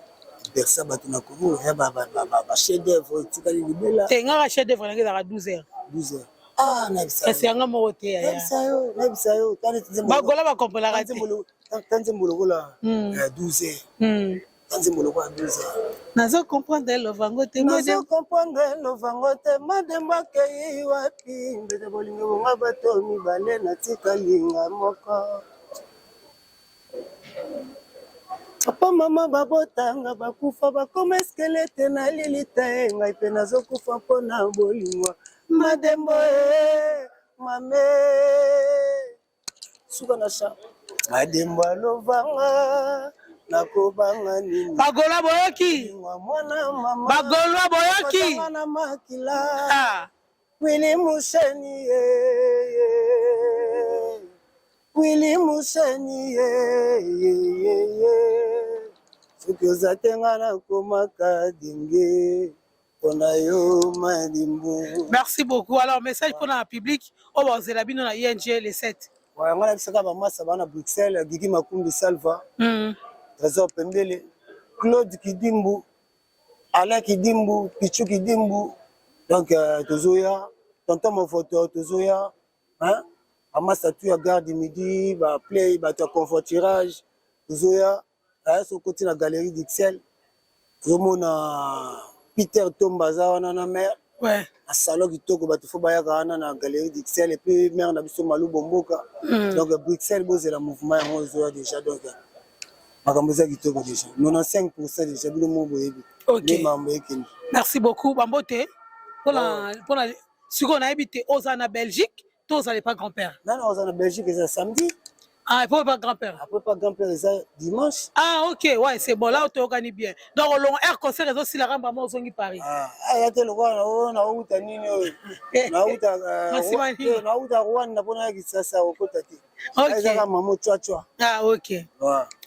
bersa bato na Congo ya ba ba ba chef d'œuvre etikali libela. Te ngaka chef d'œuvre nanga ezalaka 12 heures. 12 heures. Ah nayebisa. Kasi yanga moko te ya. Nayebisa yo, nayebisa yo. Bagola bakompolaka te. Ta nzembo lokola 12 heures. Ta nzembo lokola 12 heures. Nazo comprendre lovango te. Nazo comprendre lovango te madembo akei wapi mbete bolingo bonga bato mibale natikalinga moko. Papa mama babotanga bakufa bakoma eskelete na lilita ye ngai mpe nazokufa mpona bolingo madembo e mame suka na cha madembo alovanga nakobanga nini. Bagola boyoki. Mwana mama Bagolwa boyoki. Na makila Willy Museni ye Willy Museni ye ye ye soki oza te nga nakomaka denge mpona yo madimbu. Merci beaucoup. Alors message mpona na public oyo bazela bino na ING le 7. Yango nayebisaka bamasa bana Bruxelles, Gigi Makumbi Salva, Trésor Pembele, Claude Kidimbu, Alain Kidimbu, Pichu Kidimbu. Donc tozoya tonton Movoto tozoya hein bamasa tu ya gare du midi ba play bato ya convoiturage tozoya so okoti na galerie d'Ixelles tozomona Peter Tomba aza wana na mare na salon kitoko bato fo bayaka wana na galerie d'Ixelles et puis mare na biso Malubo Mboka. Donc Bruxelles bozela mouvement yango ezoya déjà. Donc makambo eza kitoko déjà 95% déjà bino mo boyebi nde makambo ekende. Merci beaucoup bambote mpona sikoyo nayebi te oza na Belgique to ozala epa grand-père. Nana oza na Belgique eza samedi. Ah, après pas grand-père. Après pas grand-père eza dimanche. Ah ok, ouais, c'est bon, là toyokani bien. Donc olongo air concert ezosilaka mbama ozongi Paris. Aya te lokola nauta nini oyo nauta nauta Rwanda mpona ya Kisasa okota te. Ezaka mamo chwachwa. Ah ok.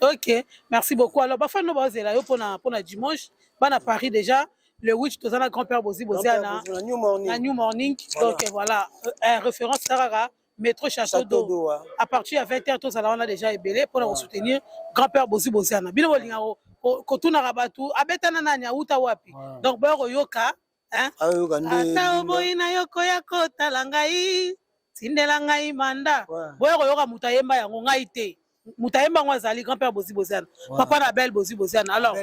Ok, merci beaucoup. Alors bafano bazela yo mpona dimanche bana Paris déjà le 8 toza na grand-père Bozi Boziana na New Morning. Na New Morning. Donc voilà, référence kaka métro Château d'eau à partir ya 20h tozala wana déjà ebele mpona kosoutenir grand-père Bozi Boziana. Bino bolinga kotunaka bato abetana nani auta wapi. Donc boya koyoka ata oboyi na yo koya kotala ngai tindela ngai manda. Boya koyoka moto ayemba yango ngai te. Moto ayemba yango azali grand-père Bozi Boziana. Papa na Abel Bozi Boziana. Alors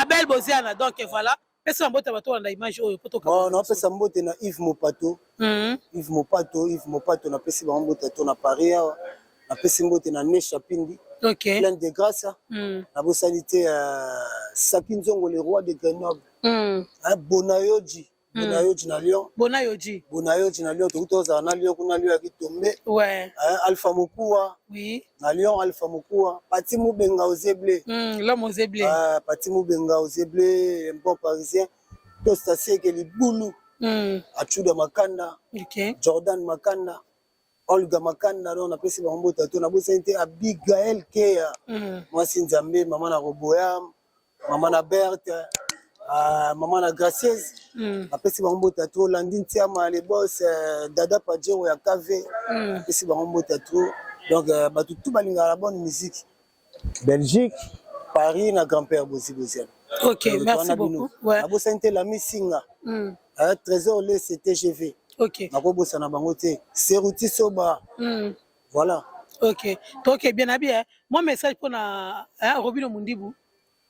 Abel Boziana donc voilà. Pesa mbote bato balanda image oyo po. Bon, napesa mbote na Yves Mopato. Yves Mopato, Yves Mopato, napesi bango mbote to na Paris awa. Napesi mbote na Nesha Pindi. Pleine de grâce. Nabosani te Saki Nzongo, le roi de Grenoble. Hein, Bonayoji. Bonayoji na Lyon. Bonayoji. Bonayoji na Lyon, tokuti ozala na Lyon kuna, Lyon yaki tombe. Hein, Alpha Mokua. Na Lyon, Alpha Mokua. Pati Mubenga aux Blé. L'homme aux Blé. Pati Mubenga aux Blé, un bon parisien. Tosta Seke Libulu. Achuda Makanda. Jordan Makanda. Olga Makanda, donc napesi bango mbote to. Nabosani te Abigael Keya. Mwasi Nzambe, mama na Roboyam, mama na Berthe, mama na Gracieuse. Napesi bango mbote to. Landi Ntiama, le boss, Dada Pajero ya KV. Napesi bango mbote to. Donc bato tout balingaka la bonne musique. Belgique, Paris na grand-père Bozi Boziana. Ok, merci beaucoup. Ouais. Nabosani te Lami Singa. Trésor Lese TGV. Nakobosana bango te. Seruti Soba. Voilà. Ok. Donc bien habillé. Moi, message pour na, hein, Robino Mundibu.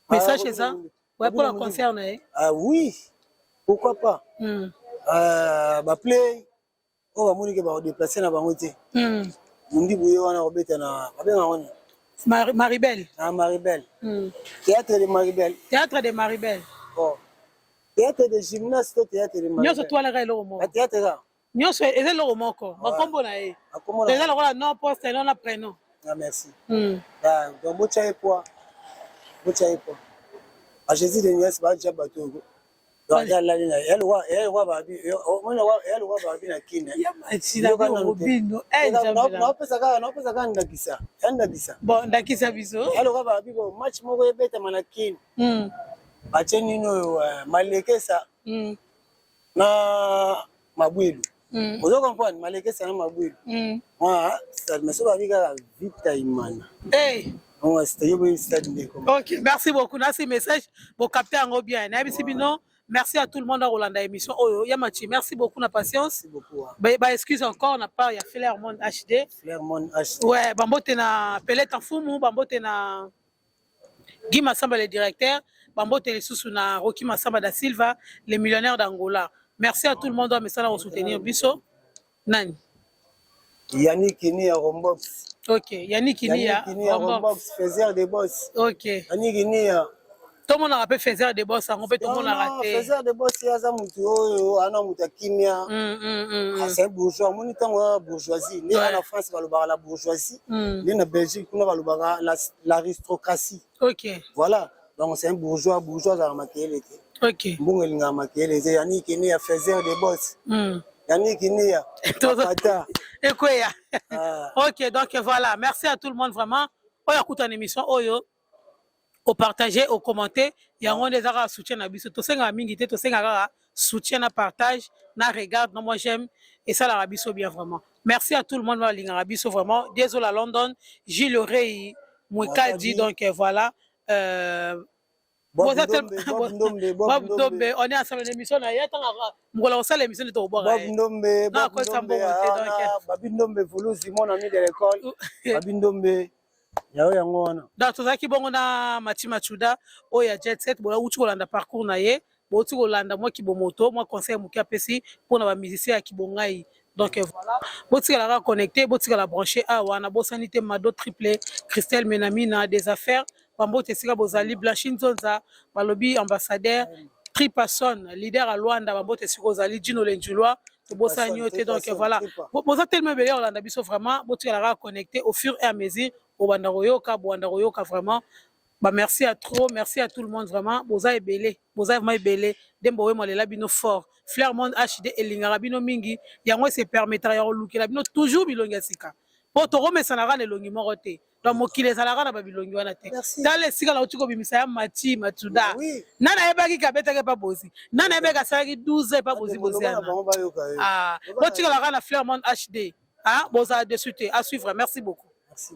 Message, c'est ça? Ouais, pour la concert na ye. Ah oui. Pourquoi pas? Ba play oyo bamoni ke bakodéplacer na bango te. Mundibu ye wana kobeta na babengaka ngo nini? Maribel. Na Maribel. Théâtre de Maribel. Théâtre de Maribel. Bon. Théâtre de gymnase to théâtre de Maribel. Nyonso twalaka eloko moko. Ba théâtre kaka. Nyonso eza eloko moko. Bakombo na ye. Bakombo na Eza lokola nom poste, nom na prénom. Ah, merci. Ah, donc botya ye poids. Botya ye poids. A Jésus de Nias ba bato oyo. Donc aza alali na ye elokwa babi elokwa babi na kine. Ya machina Robino. Eh, Nzambe. Naopesa kaka ndakisa ya ndakisa. Bon, ndakisa biso. Elokwa babi bo match moko ebetama na kine. Batie nini oyo Malekesa na Mabwilu. Ozo comprendre, Malekesa na Mabwilu. Stade, mais so babi kaka Vita Imana. Hey. Stade boye, stade ndeko. Ok, merci beaucoup. Nasi message, bo capter yango bien. Nayebisi bino, merci à tout le monde à kolanda émission oyo. Yamachi, merci beaucoup na patience. Merci beaucoup, hein. Ba excuse encore na part ya Flair Monde HD. Flair Monde HD. Ouais, bambote na Peleta Mfumu, bambote na Guy Massamba le directeur, bambote lisusu na Rocky Massamba da Silva, le millionnaire d'Angola. Merci à tout le monde oyo amesala kosoutenir biso. Nani? Yannick Ni ya Rombox. Ok, Yannick Ni ya Yannick Ni ya Rombox. Rombox, faiseur de boss. Yannick Ni ya Tomonaka mpe faiseur de boss yango mpe tomonaka te. Faiseur de boss ye aza mutu oyo ana mutu ya kimia. Ah, c'est un bourgeois. Omoni ntango ya bourgeoisie nde na France balobaka la bourgeoisie, nde na Belgique kuna balobaka l'aristocratie. Voilà, donc c'est un bourgeois. Bourgeois azalaka makeyele te. Mbongo elingaka makeyele te. Yannick Ni ya faiseur de boss. Yannick Ni ya pata. Ekweya. Ah. Ok, donc voilà, merci à tout le monde vraiment oyo akutana émission oyo, opartage, ocommenter, yango nde eza kaka soutien na biso. Tosengaka mingi te, tosengaka kaka soutien na partage na regarde na moi j'aime, esalaka biso bien vraiment. Merci à tout le monde balingaka biso vraiment. Désolé, London, Gilles Rey Mwekadi. Donc voilà, Bob Ndombe, Bob Ndombe, Bob Bob Ndombe, on est ensemble na émission na ye. Ntango mokolo kosala émission nde tokobwaka Bob ye. Ndombe, Non, Bob akolisa Ndombe, mbongo te, donc. ah, Babi Ndombe Vuluzi, mon ami de l'école. Babi Ndombe, yao yango wana. Donc tozalaki bongo na Mati Machuda oyo ya Jet Set. Bouti kolanda parcours na ye, bouti kolanda mwa kibomoto, mwa conseil moke apesi mpona bamusicien ya kibongai. Donc voilà, botikala kaka connecté, botikala branché awa. Na bosani te Mado Triple, Christelle Menamina des affaires, bambote esika bozali. Blanchi Nzonza, balobi ambassadeur Tripason, leader à Luanda, bambote esika ozali. Gino Lenjulwa, tobosani yo te. Donc voilà, boza tellement ebele ya kolanda biso vraiment. Botikala kaka connecté, au fur et à mesure bobanda koyoka, bobanda koyoka vraiment. Bah, merci à trop, merci à tout le monde vraiment. Boza ebele, boza vraiment ebele. Dembo oyo malela bino fort. Flair Monde HD elingaka bino mingi, yango se permettra ya kolukela bino toujours bilongi ya sika. Po tokomesanaka na elongi moko te. Donc mokili ezalaka na babilongi wana te. Merci. Tala esika nauti kobimisa ya Mati Matuda. Oui. Nani ayebaki kabetaki epa Bozi? Nani ayebaki asalaki 12 epa Bozi? Loba na Boziana. bango bayoka yo. Ah, Loba na botikalaka na Flair Monde HD. Ah, bozala dessus te. À suivre. Merci beaucoup. Merci.